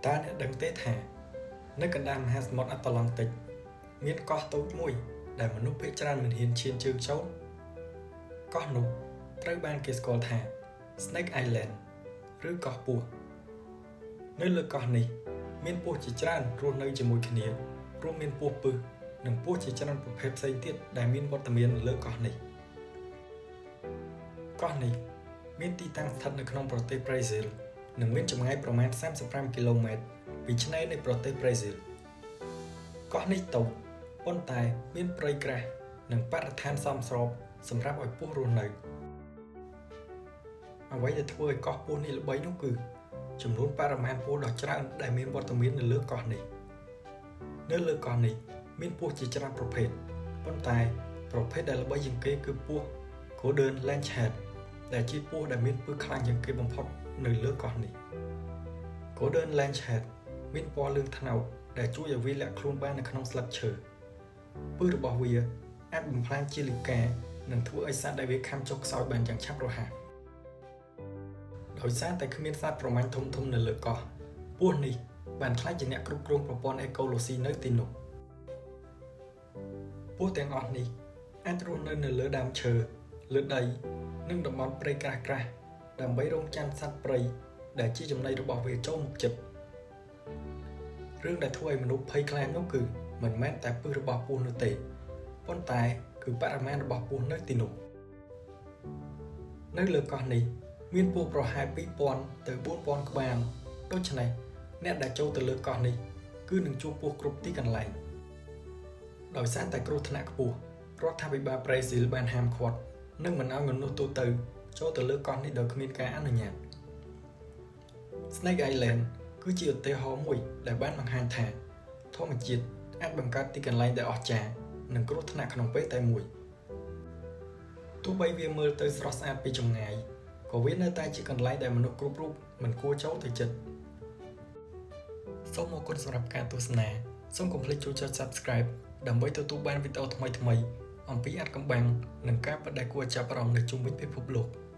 តើអ្នកដឹងទេថានៅកណ្ដាលមហាសមុទ្រអាត្លង់ទិកមានកោះតូចមួយដែលមនុស្សភាគច្រើនមិនហ៊ានឈានជើងចូលកោះនោះត្រូវបានគេស្គាល់ថា Snake Island ឬកោះពស់នៅលើកោះនេះមានពស់ជាច្រើនរស់នៅជាមួយគ្នារួមមានពស់ពិសនិងពស់ជាច្រើនប្រភេទផ្សេងទៀតដែលមានវត្តមាននៅលើកោះនេះកោះនេះមានទីតាំងស្ថិតនៅក្នុងប្រទេសប្រេស៊ីលនិងមានចម្ងាយប្រមាណ35គីឡូម៉ែត្រពីឆ្នេរនៃប្រទេសប្រេស៊ីលកោះនេះតូចប៉ុន្តែមានព្រៃក្រាស់និងបរិស្ថានសមស្របសម្រាប់ឲ្យពស់រស់នៅអ្វីដែលធ្វើឲ្យកោះពស់នេះល្បីនោះគឺចំនួនបរិមាណពស់ដ៏ច្រើនដែលមានវត្តមាននៅលើកោះនេះនៅលើកោះនេះមានពស់ជាច្រើនប្រភេទប៉ុន្តែប្រភេទដែលល្បីជាងគេគឺពស់ Golden Lancehead ដែលជាពស់ដែលមានពិសខ្លាំងជាងគេបំផុតនៅលើកោះនេះ Golden Lancehead មានពណ៌លឿងត្នោតដែលជួយឲ្យវាលាក់ខ្លួនបាននៅក្នុងស្លឹកឈើពិសរបស់វាអាចបំផ្លាញជាលិកានិងធ្វើឲ្យសត្វដែលវាខាំចុះខ្សោយបានយ៉ាងឆាប់រហ័សដោយសារតែគ្មានសត្វប្រមាញ់ធំៗនៅលើកោះពស់នេះបានក្លាយជាអ្នកគ្រប់គ្រងប្រព័ន្ធអេកូឡូស៊ីនៅទីនោះពស់ទាំងអស់នេះអាចរស់នៅនៅលើដើមឈើលើដីនិងតំបន់ព្រៃក្រាស់ៗដើម្បីរងចាំសត្វព្រៃដែលជាចំណីរបស់វាចូលមកជិតរឿងដែលធ្វើឲ្យមនុស្សភ័យខ្លាចនោះគឺមិនមែនតែពិសរបស់ពស់នោះទេប៉ុន្តែគឺបរិមាណរបស់ពស់នៅទីនោះនៅលើកោះនេះមានពស់ប្រហែល2000ទៅ4000ក្បាលដូច្នេះអ្នកដែលចូលទៅលើកោះនេះគឺនឹងជួបពស់គ្រប់ទីកន្លែងដោយសារតែគ្រោះថ្នាក់ខ្ពស់រដ្ឋាភិបាលប្រេស៊ីលបានហាមឃាត់និងមិនឲ្យមនុស្សទូទៅចូលទៅលើកោះនេះដោយគ្មានការអនុញ្ញាត Snake Island គឺជាឧទាហរណ៍មួយដែលបានបង្ហាញថាធម្មជាតិអាចបង្កើតទីកន្លែងដែលអស្ចារ្យនិងគ្រោះថ្នាក់ក្នុងពេលតែមួយទោះបីវាមើលទៅស្រស់ស្អាតពីចម្ងាយក៏វានៅតែជាកន្លែងដែលមនុស្សគ្រប់រូបមិនគួរចូលទៅជិតសូមអរគុណសម្រាប់ការទស្សនាសូមកុំភ្លេចជួយចុច Subscribe ដើម្បីទទួលបានវីដេអូថ្មីៗអំពីអាថ៌កំបាំងនិងការពិតដែលគួរឲ្យចាប់អារម្មណ៍នៅជុំវិញពិភពលោក។